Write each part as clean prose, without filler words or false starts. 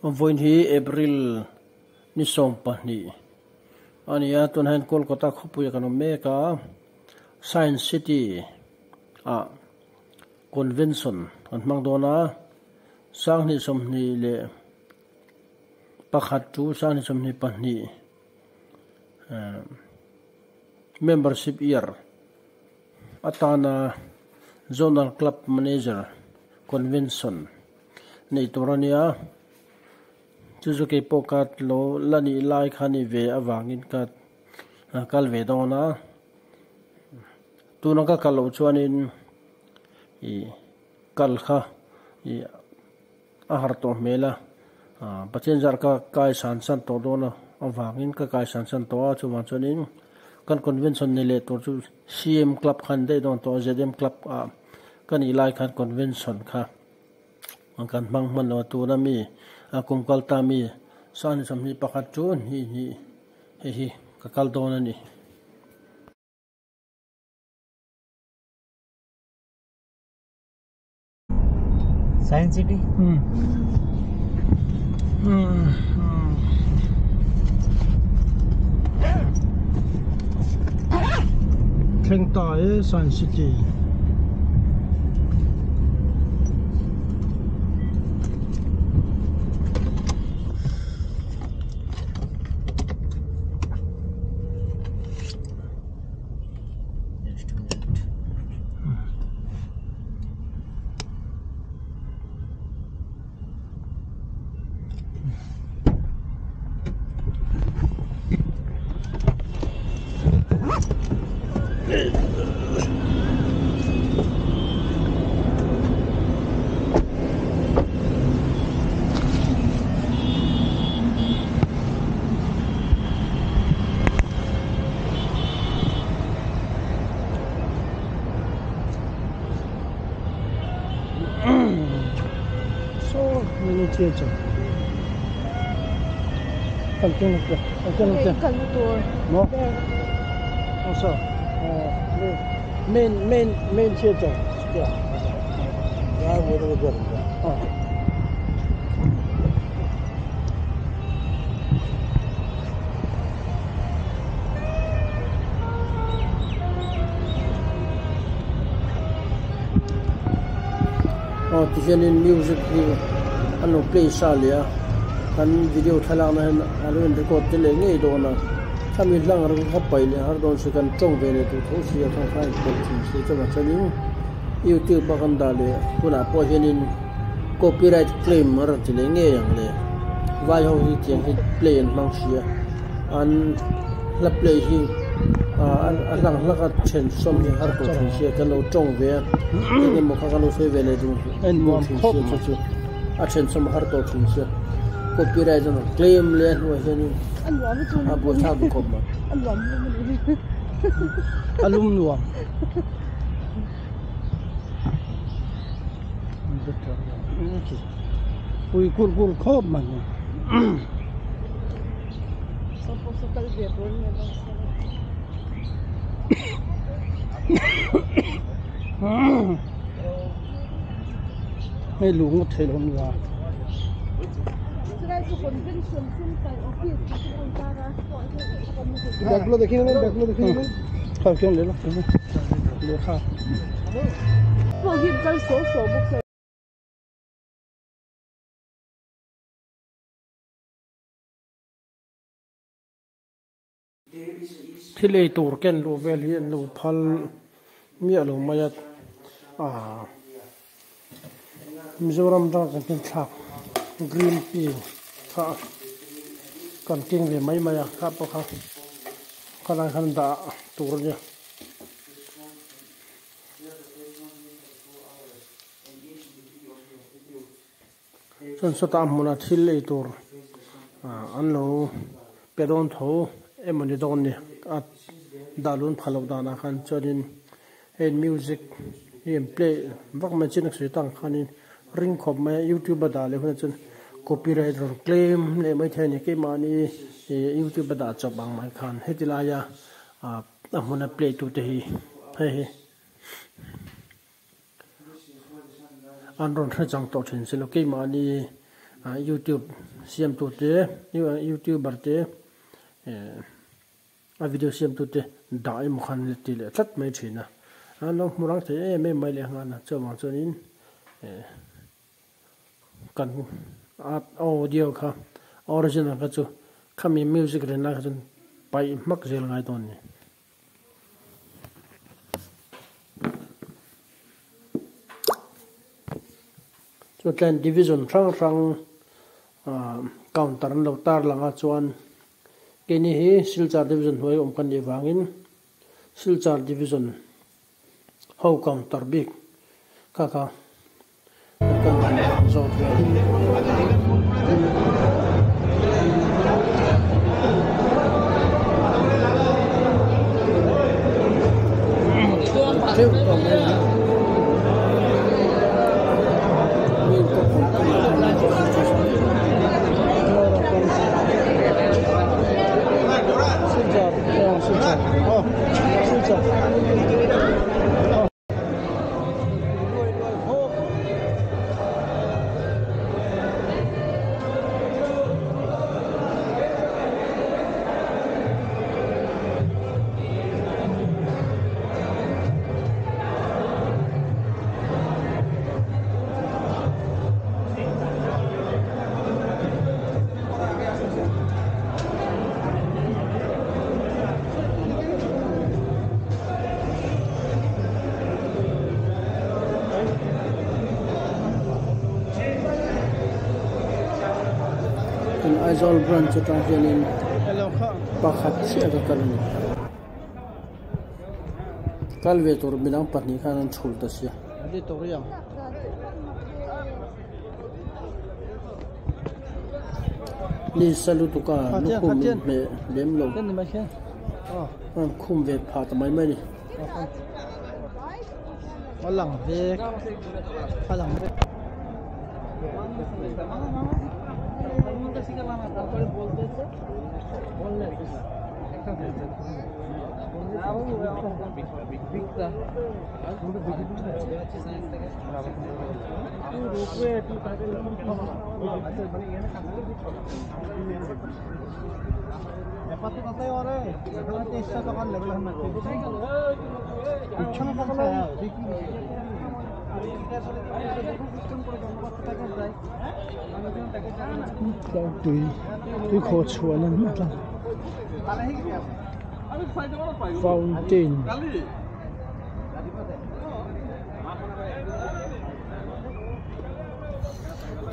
Vawiin hi April ni 22 a ni a, tunah hian Kolkata khawpuiah kan awm mek a, Science City ah convention an hmang dawn a, 2021 to 2022 membership year atana Zonal Club Manager Convention nei tur a nia chu chu kei pawh ka lo la nih lai kha ni ve avangin ka kal ve dawn a tuna ka kal loh chuanin ih kal kha ih a har tawh hmel a ah Pathian zar ka kai san san tawh dawn a avangin ka kai san san tawh a chuvang chuanin kan convention ni leh tur chu C_M club khan daih dawn tawh a Z_M club ah ka nih lai khan convention kha kan hmang hman lo a tuna mi a kum kal ta mi 2021 chu hnih hnih hei hi ka kal dawn a ni. Science City? Thleng ta e Science City. Just a minute. So many theatre. No? Also, main main main theatre. Yeah. Oh. Aw tihianin music hi an lo play sa leh a kan video thlalakna hian a lo in record te leh ngei dawn a khami hlang rawng kha paih leh har dawn se kan tawng ve leh tur tho si a kha kha a inpawlh thin si chuvang chuanin youtube a kan dah leh hunah pawh hianin copyright claim a rawn ti leh ngei ang le vai ho hi tiang hi play an hmang si a an hla play hi a hlang hlak a then sawm hi har tawh thin sia kan lo tawng ve a eng emaw kha kan lo sawi ve leh duh thin sia chu chu a then sawm har tawh thin sia copyright a rawn claim leh a hnuah hianin a buaithlak duh khawp mai. A lum nuam. Pui kur kur khawp mai. Hei luh ngawt theih loh ania. Lehkha. Thil ei tur ken luh vel hi an lo phal miah lo mai a ah Mizoram ram kan hian thlak green pea kha kan keng ve mai mai a kha pawh kha khalai khan dah tur a nia. Chuan sawtah hmunah thil ei tur an lo pe dawn tho emaw ni dawn ni a dah lun phah loh danah khan chuanin hei music hi an play vak mai chin a sawi tak ang khanin ring khawp mai a youtube a dah leh hunah chuan copyright rawn claim leh mai thei a ni keimahni youtube a dah chawp ang mai khan heti laia a hmuna play tute hi hei hi. An rawn hre chang tawh thin si lo. Keimahni Youtube siamtu te youtuber te a video siamtu te dah emaw khan an ti leh tlat mai thin a an lo hmu rang thei em em mai leh nghal a chuvang chuanin kan audio kha original kha chu khami music ren lai kha chuan paih hmak zel ngai dawn a ni. Chuan division hrang hrang ah counter an lo tar lang a chuan keini hi Silchar division hnuai awm kan nih vangin Silchar division ho counter bik kha kha kan han zawt ve a. Kan Aizawl branch atang hianin pakhat chiah ka kal a ni. Kal ve tur midang pahnih khan an chhul ta sia. Ni sa lutuk a lukhum inhmeh lem lo an khum ve phah ta mai mai a ni. Tui tui khawh chhuah na hmuh tlang fountain.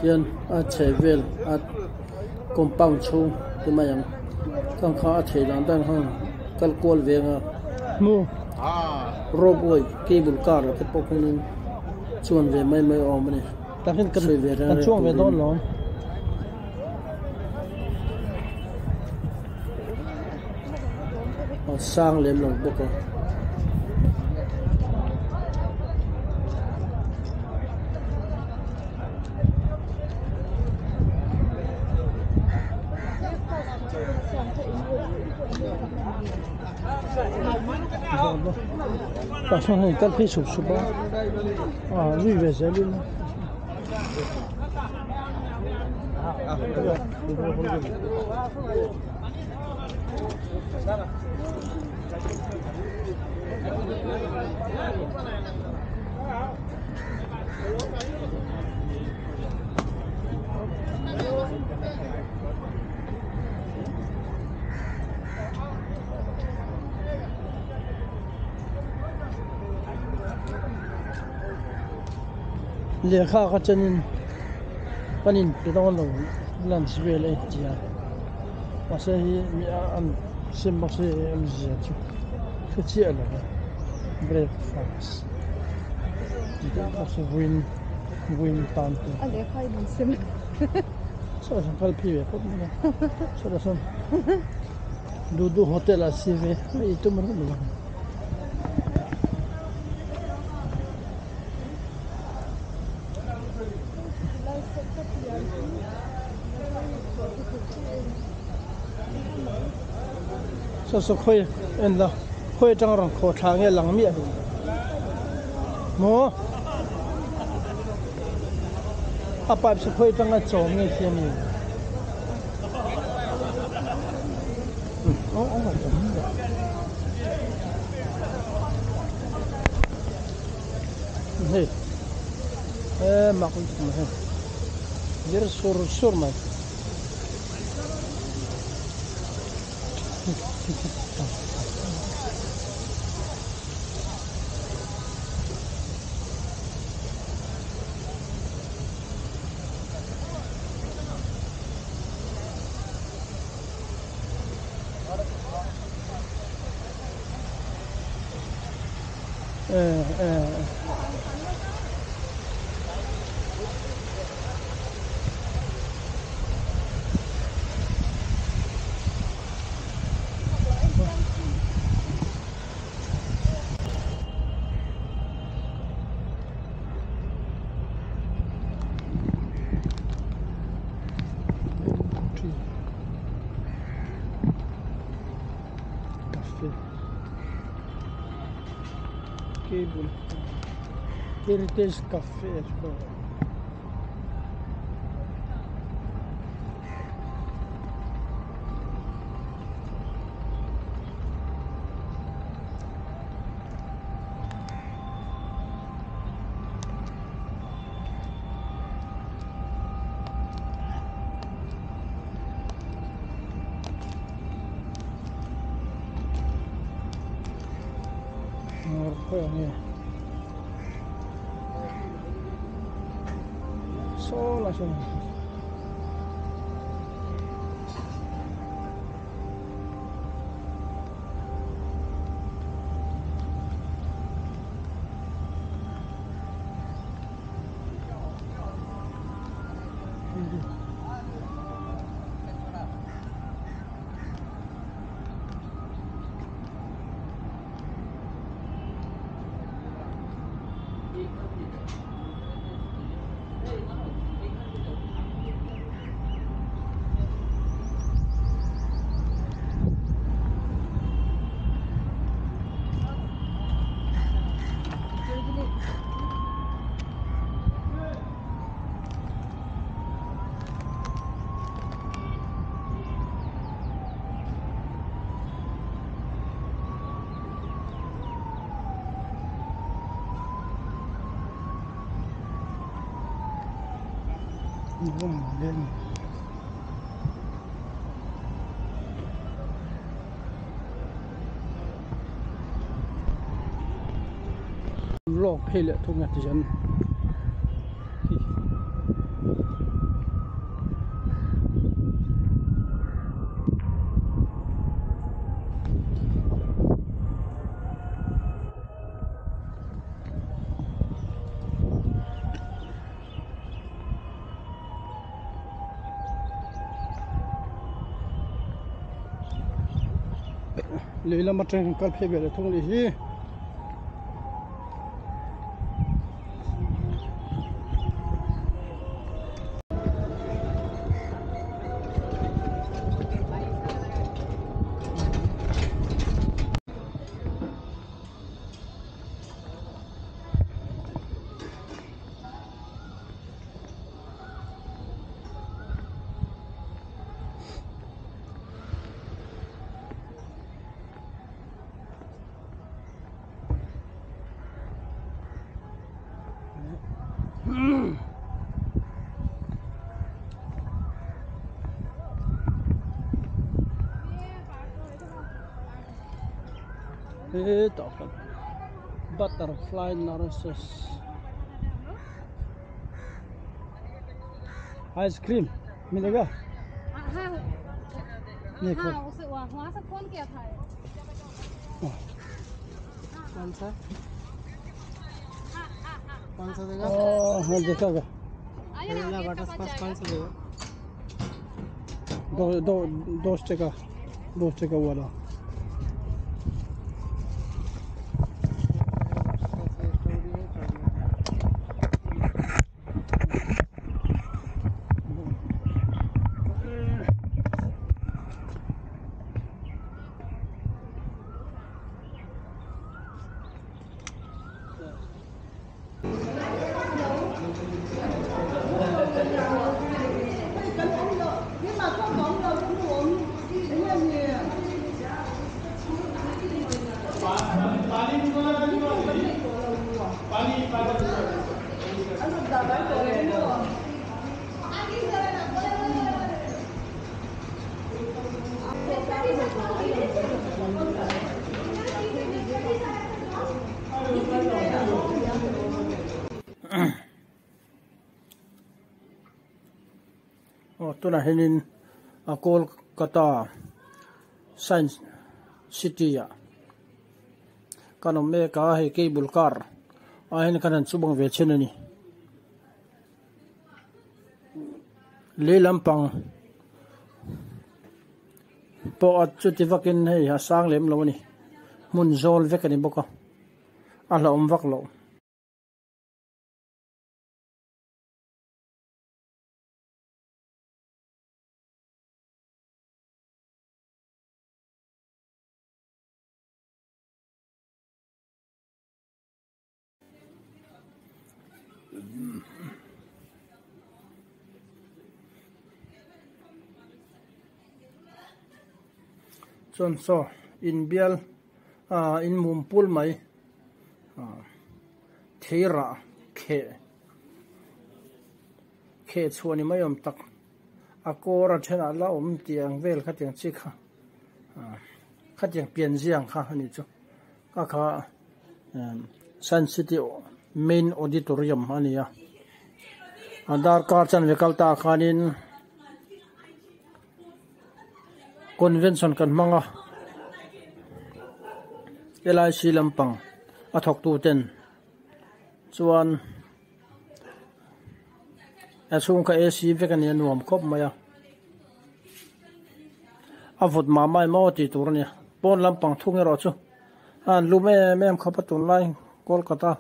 Tian a chheh vel a compound chhung ti mai ang khang kha a chheh dan dan khan kal kual ve anga rope way cable car ah te pawh khanin chuan ve mai mai a awm a ni sawi ve reng reng turin. A sang lem lo bawk a. Tah sawn hei kal phei sup sup a ah zui ve zel ila. Lehkha kha chuanin kan inpe dawn lo lunch vel a intia mahse hei an sem bawk se awmzia chu hre chiah lo va breakfast tih te pawh chu vawiin vawiin tan te saw sawn kal phei ve khawp mai a sawtah sawn duh duh hotel ah si ve a ei tum reuh mai ang. Saw saw khawi en la khawi atanga rawn khawh thla nge lang miah lo maw. A pipe chu khawi atanga chawm nge khi ani hei he mak lutuk mai hei zir sur sur mai. Cable Heritage Cafe Saw lai sawn. Lawk phei leh thung a ti hian Lei lam atang hian kal phei ve leh thung leh hi. Hetah khan butterfly nurses ice cream मिलेगा देखो हाँ उसे वहाँ से फोन किया था। कौन सा कौन सा देगा? हाँ देखा vanilla butterscotch कौन सा देगा? दो दो दो टका वाला। Aw tunah hianin a Kolkata science city ah kan awm mek a hei cable car ah hian kan han chubang ve thin a ni. Lei lampang pawh a chuti vakin hei a sang lem lo a ni hmun zawl vek a ni bawk a a hlauhawm vak loh. Chuan saw inbial ah in mum pul mai ah theirah kheh kheh chhuah ni mai awm tak a kawr a thenah la awm tih ang vel khatiang chi kha ah khatiang pianzia ang kha a ni chu. Ka kha Science City main auditorium a ni a a darkar chanve kal ta khanin convention kan hmang a L I C lampang a thawk tu ten chuan a chhung kha A C vek a ni a nuam khawp mai a a vawt mah mah em aw tih tur a ni a pawn lampang thung erawh chu a an lum em em khawp a tunlai Kolkata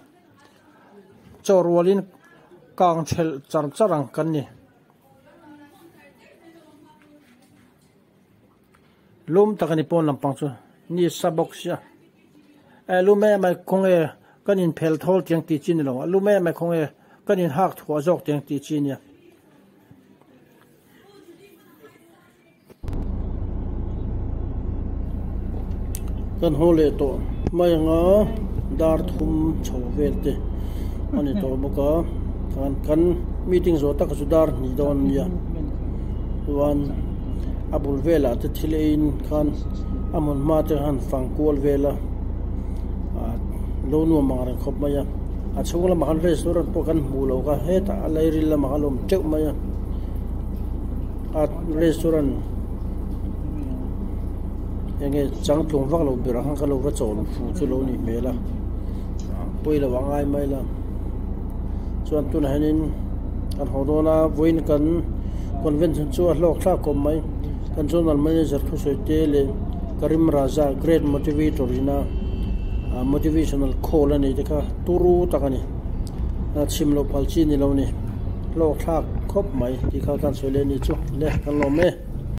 chaw rualin kang thelh char char ang kan ni lum tak a ni pawn lampang chu ni sa bawk sia e lum em mai khawnge kan inphel thawl tiang tih chi ni lo a lum em mai khawnge kan inhak thuah zawk tiang tih chi nia. Kan haw leh tawh mai anga dar thum chho vel te a ni tawh bawk a khan kan meeting zawh tak chu dar hnih dawn a nia chuan a bul velah te thil eiin khan a hmun hma te khan fang kual vel a ah lo nuam ang reng khawp mai a a chhung lamah khan restaurant pawh kan hmuh loh kha hetah a lairil lamah khan a awm teuh mai a. A restaurant enge changtlung vak lo ber ang khan ka lo va chawl fu chu lo nih hmel a pawi lo a ngai mai la chuan tunah hianin kan haw dawn a vawiin kan convention chu a hlawk thlak khawp mai kan zonal manager thusawi te leh Karim Raza great motivator ina motivational call a nei te kha turu tak a ni. A chhim loh phal chi ni lo ni hlawk thlak khawp mai tih kha kan sawi leh ni chu le kan lawm e.